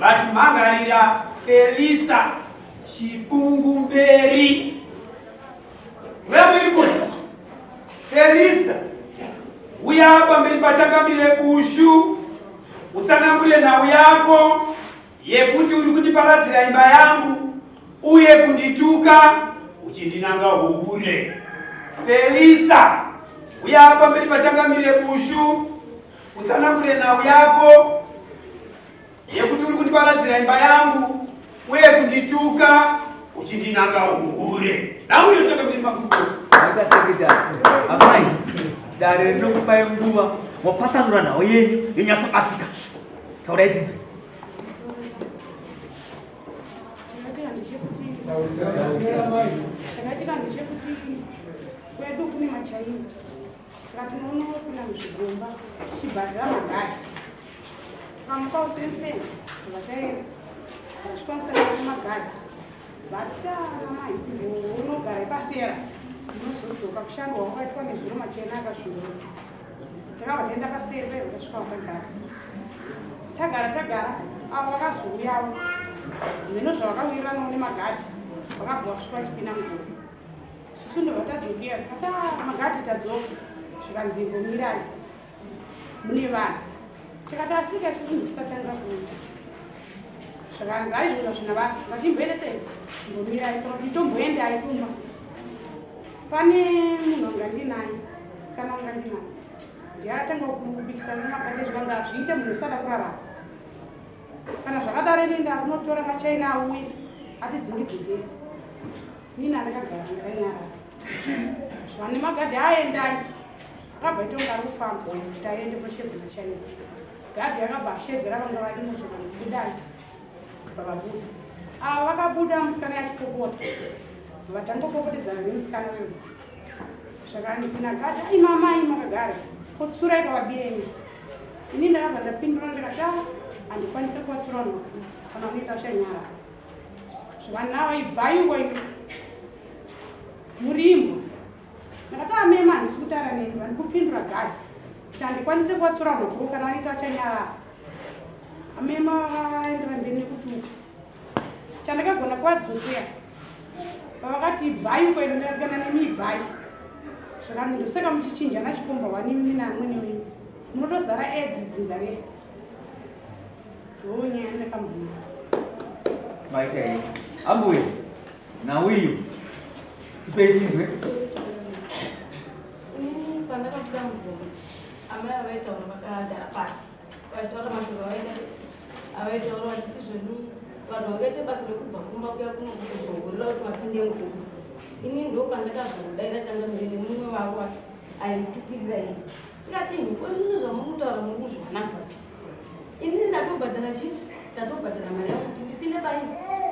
Vachimhangarira Felisa Chipungumberi. Rambiri kuti Felisa uya pamberi paChangamire Bushu utsanangure nhau yako yekuti uri kundiparadzira imba yangu uye kundituka uchindinanga hure. Felisa uya pamberi paChangamire Bushu utsanangure nhau yako yekuti uri kundiparadzira imba yangu uye kundituka uchindinanga uhure. Nhau iyo Changamire Makudo. Maita sekretari, amai, dare rinokupai nguva wapatsanura nhau yenyu yonyatsobatika. Taurai tidze. Chakaitika ndechekuti kwedu kune machaina, saka tinonopinda muzvigomba tichibhadhara magadhi. Tikamuka useniseni vataenda tasvika magadhi, vati taamai unogara ipasera, unozodzoka kushando wakaitwa nezuro machena akazviona. Takabva taenda paseri paiva, tasvika vakagara, tagara tagara. Avo vakazouyawo mheno zvavakawiriranawo nemagadhi, vakabva vasvika vachipinda mugomba. Susu ndobva tadzokera, kata magadhi tadzoka, zvikanzi imbomirai, mune vanhu. Tikati asika isusu ndisitatanga kuita. Zvakanzi aizvozvo hazvina basa, ngatimboendesei, imbomirai kana kuti tomboendai kumba. Pane munhu anga ndinaye, sikana anga ndinaye, ndiye akatanga kupikisana nemagadhi, zvikanzi hazviite, munhu usada kurarama kana zvakadaro. Ini ndakunotora machaina auye atidzingidze tese. Nini andakagara ndakanyarara, zvane magadhi aendai, akabva itonga ari kufamba kuti aende poshedza machaina. Gadhi akabva ashedzera vanga varimo, zvikanzi budai. Vakabuda ava, vakabuda musikana yachipopota, vatangopopotedzana nemusikana weyo. Zvakanzi nagadhi, ai mamai makagara kotsurai pavabiyenyu. Ini ndakabva ndapindura ndikati, a handikwanise kuvatsura vanhu kana unoita uchanyara. Zvivanava ibvaiwo imi murimbwa. Ndakati amema handisi kutaura nemi, vandikupindura gadhi kuti handikwanise kuvatsura vanhu vakuru kana vanoita vachanyarara. Amema vakaendera mberi nekutuka. Chandakagona kuvadzosera pavakati ibvai uko ino, ndikati kana nemi ibvai. Zvakanzi ndosaka muchichinjana chikomba wanimi namwene wenyu, munotozara edzi dzinza rese. Ndonyaya ndakamboita. Maita here ambuya? Nhau iyo tipei tinzwe. Inini pandakabuda mugomba, amai avaitaura vakagara pasi vachitaura mashoko avaita avaitaura vachiti zvenu vanhu vakaita basa rekubva kumba kuya kuno kuzongorera kuti vapinde mugomba. Ini ndo pandakazodaira changamire nemumwe wavo wacho aitukirira iye, ndikati imi ko izvozvo zvamuri kutaura muri kuzviwana kupi? Inini ndatobhadhara chii, ndatobhadhara mari yangu kuti ndipinde pai,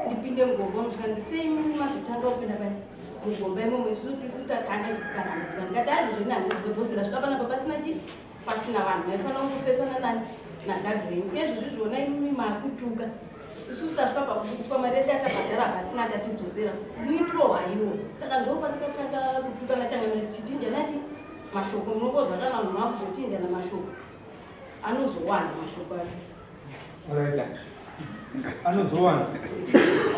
ndipinde mugomba. Musvikanzi sei mimi mazotanga kupinda pai mugomba imomo, isusu tisu tatanga tichikaramba tika. Ndikati hazvizvo, ini handizvibhosi, ndasvika panapa pasina chii, pasina vanhu, maifanira kungofesana nani nagadhi wenyu. Uyezve zvizviona imimi makutuka, isusu tasvika pakubudiswa mari yedu yatabhadhara, pasina chatidzosera, muitiro hwaiwo. Saka ndo patikatanga kutukana changamire, tichichinjana chi mashoko. Munongozva kana vanhu makuzochinjana mashoko, anozowanda mashoko acho. Alright. Anozowanda.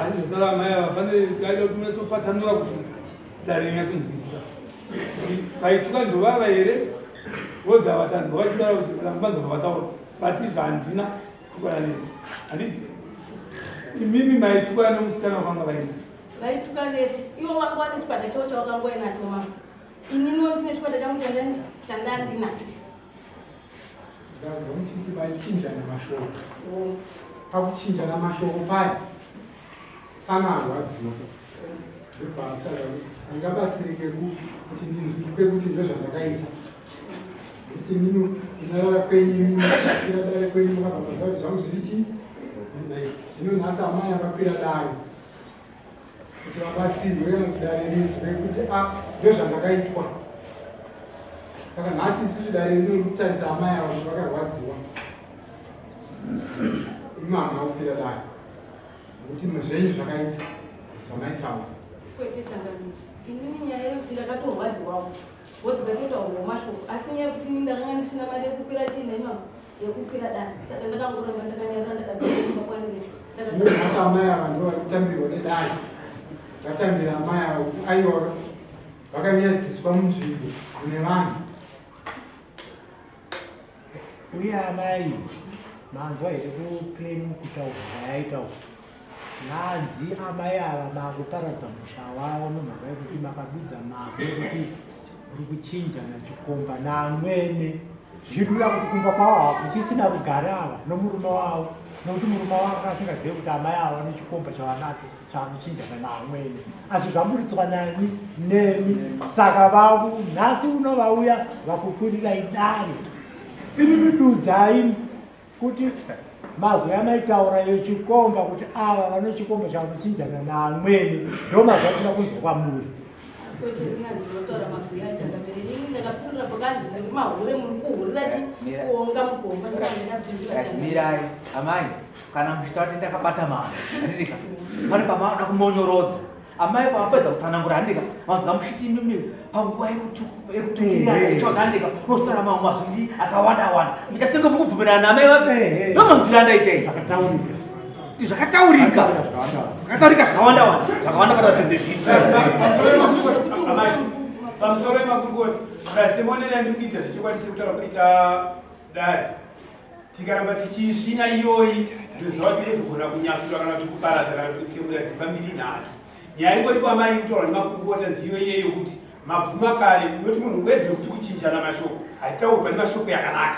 Achizotaura amai ava pane kaida kuti munatsopatsanura kuti dare rinyatsonzwisisa. Vaituka ndovava here? Vozi avatanhu vachitaura kuti ramba zvavataura. But izvo handina kutukana nemi. Handiti? Imimi maituka nemusikana wakanga vaina. Vaituka vese, ivo vanga vane chikwata chavo chavakangoe nacho mama. Ininiwo ndine chikwata changu chandandinacho. Ndabva muchiti vaichinjana mashoko. Pakuchinjana mashoko paya pana arwadziwa, ndobva atsvaga kuti angabatsirike kuti ndinzwikwe kuti ndozvandakaita, kuti inini ndinarara kwenyu, inini kwira dare kwenyu, makabva maziva kuti zvangu zviri chii. Zvino nhasi amai akakwira dare kuti vabatsirwe kana kuti dare rinzwe kuti a ndozvandakaitwa. Saka nhasi isusu dare rino kutarisa amai avo kuti vakarwadziwa, imi hamuna kukwira dare nekuti zvenyu zvakaita zvamaitaura. Kwete changamire, inini nyaya yekuti ndakatorwadziwawo vose vaitotaurwawo mashoko, asi nyaya yekuti ini ndakanga ndisina mari yekukwira chii naimama. Yekukwira dare. Saka ndakangoramba ndakanyarara ndakagara kwandiri. Nhasi amai ava ndo vari kutambirwa nedare. Vatambira amai ava kuti aiwa vakanyadziswa munzvimbo mune vanhu. Uye amai manzwa here kuclaim kutaura kwayaita uku? Vanzi amai ava makuparadza musha wavo nemhaka yekuti makadudza mazwi ekuti muri kuchinjana chikomba naamwene zvichidura kuti kumba kwavo hakuchisina rugare ava nomurume wavo nokuti murume wavo anga asingazive kuti amai ava vane chikomba chavanacho chavanochinjana naamwene asi zvaburitswa nani nemi saka vaku nhasi uno vauya vakukwirirai dare imi midudzai kuti mazwi amaitaura yechikomba kuti ava vane chikomba chavanochinjana naamwene ndo mazwi atinoda kunzwa kwamuri. Kwete ini handinotaura mazwi acho changamire inini ndakapindura pakanzi muri mahure muri kuhurira chi kuonga mugomba ndakapindura changamire. Mirai amai kana muchitaura kuti ndakabata mari handitika pane pamaoda kumonyorodza amai pavapedza kutsanangura handika vanzwa muchiti imimi panguva yekutukirana handika unotaura mamwe mazwi akawanda wanda muita senge muri kubvumirana naamai vapi ndomanzwira andaita izvi Zvakataurika. kuti zvakataurika zvakataurika zvakawanda wanda zvakawanda wanda kuti ndezvipi Amai, pamusoro pemakurukota semonera ndiri kuita zvechokwadi sekutaura kwaita dare tikaramba tichiisvina iyoyi ndoziva kuti inozogona kunyasura kana kuti kuparadza kana kuti kutsemura dzimba mbiri nhatu nyaya ingoripo amai kutaura nemakurukota ndiyo iye yokuti mabvuma kare unoti munhu wedre kuti kuchinjana mashoko haritaurwi pane mashoko yakanaka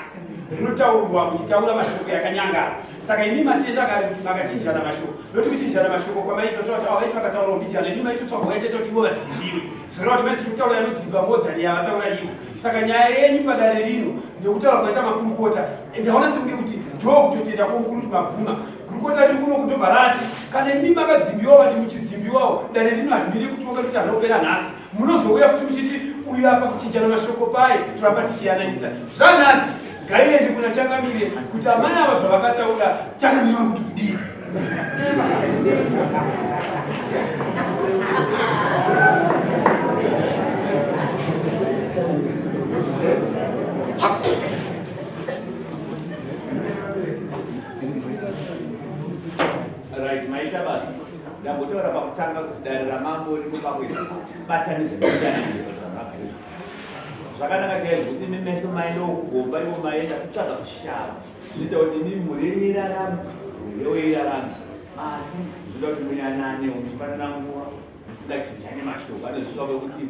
rinotaurwa muchitaura mashoko yakanyangara saka imi matenda kare kuti makachinjana mashoko noti kuchinjana mashoko kwamaita totaura kuti avaiti vakataura mbijana imi maitotsvaga waiteta kuti ivo vadzimbiwe zvoreva kuti maiti kutaura yanodzimba more than yavataura ivo saka nyaya yenyu padare rino nekutaura kwaita makurukota ndaona sekunge kuti ndo kutotenda kwomukuru kuti mabvuma gurukota riri kuno kundobva rati kana imi makadzimbiwa vati muchidzimbiwawo dare rino harimiri kutonga kuti anopera nhasi munozouya futi muchiti uyu apa kuchinjana mashoko pai toramba tichiyananisa zvanhasi ngaiende kuna changamire kuti amai ava zvavakataura changamire vari kuti kudii Right, maita basa. Ndambotaura pakutanga kuti dare ramambo rinopa kubatanidza nekuyananisa zvamakaipa. Zvakanaka chaizvo kuti imi meso maenda kugomba ivo maenda kutsvaga kushava. Zvinoita kuti imi mhuri yenyu irarame, mhuri yewo irarame. Asi zvinoda kuti muyanane muchipanana nguva musingachinjane mashoko anozviswa kwekuti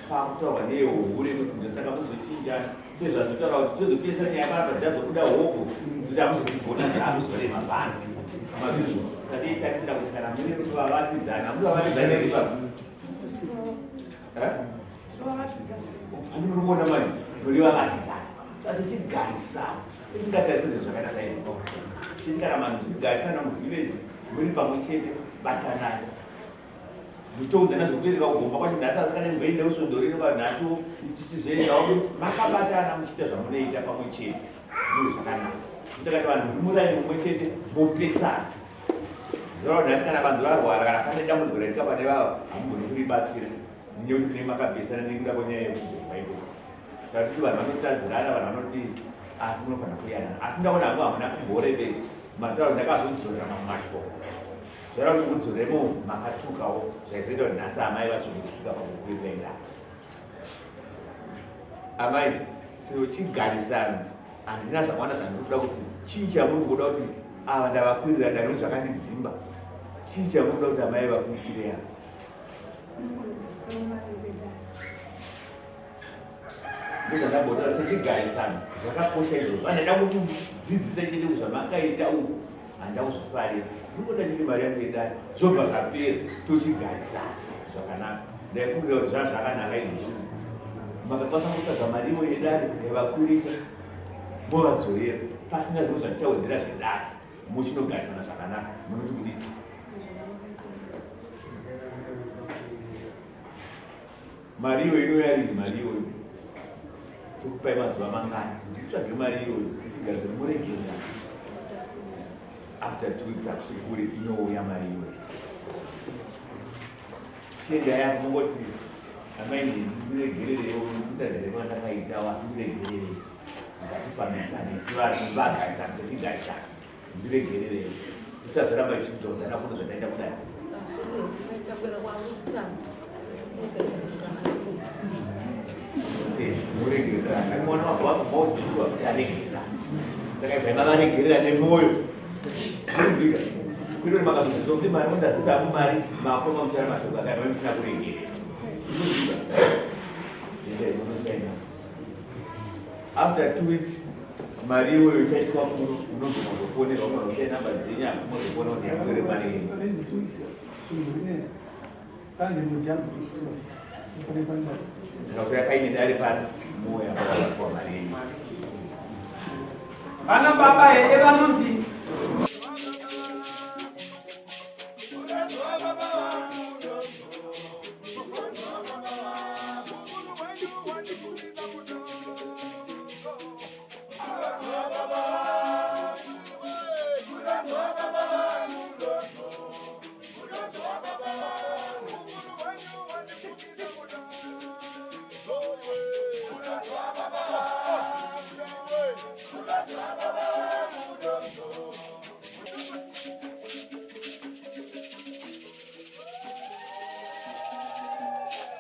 pakutaurwa neyehure kuti ndosaka muzochinjana sezvazvotaura kuti tozopesa nyaya panapa dzazobuda hobho kuti hamuzozvigona zvaakuzorema pano mazvizvo tatiitarisira kuti kana mune vavadzidzana muri vavadzidzana here ipapo Ani muri kuona manje muri vavadzidzana saka tichigarisana tisingatarisire zvakaita saizvozvo tichiti kana vanhu zvigarisana muvillage muri pamwe chete batanai muchitoudzana zvekutoendeka kugomba kwacho nhasi asi kana mboenda usvondo rino kana nhasi tichizoendawo kuti makabatana muchiita zvamunoita pamwe chete ndizvo zvakanaka mutakati vanhu muri muraini mumwe chete mopesana zvoreva nhasi kana vanzi varwara kana pane dambudziko raitika pane vava hamugoni kuribatsira nekuti munenge makapesana nekuda kwenyaya yekugomba ikoko saka titi vanhu vanotadzirana vanhu vanodii asi munofanira kuyanana asi ndaona hangu hamuna kumborebesa mataura ndakazodzorera mamwe mashoko Zvara kuti mudzoremo makatukawo zvaizoita kuti nhasi amai vacho kusvika pakukwirira. Amai, sezvo chigarisano handina zvakawanda zvandiri kuda kuti chii chamuri kuda kuti ava ndavakwirira dani zvakandidzimba chii chamuri kuda kuti amai vakuitire ava? Ndozvandambotaura sechigarisano zvakakosha izvozvo handada kukudzidzisa chete kuti zvamakaita uku handida kuzvifarira ndingoda chete mari yangu yedare zvobva zvapera tochigarisana zvakanaka ndaifungira kuti zvaa zvakanaka izvozvi makakwanisa kutsvaga mari ivo yedare yavakurisa movadzorera pasina zvimwe zvandichawedzera zvedare muchinogarisana zvakanaka munoti kudii Mari iyoyo inouya rini mari iyoyo? Tokupai mazuva mangani kuti titsvage mari iyoyo tichigadzira muregerera. After 2 weeks hakusvikuri inouya mari iyoyo. Shenda yako mongoti amai ndiregererewo kutadzire kwandakaita asi ndiregererei. Ngatifambidzane sevanhu vagarisana sesigarisana. Ndiregererei. Tisazoramba tichidhonzana kuno zvataita kudai. Muregererana. Mwana wako wako modziwa kuti aregerera. Saka zvaiva varegerera nemwoyo. Kumbika. Kuitira kuti makazozviziva kuti mari mundadzisa apo mari makoma muchara mashoko akaipa musina kuregerera. Kumbika. Endai munosaina. After 2 weeks mari iyoyo ichaitwa kuno unogona kuzofonerwa unogona kushaya namba dzenyu apo mozofoona kuti yakwere mari yenyu. Ndikakuya paine dare pano moya makabatwa mari yenyu. Vana baba here vanonzi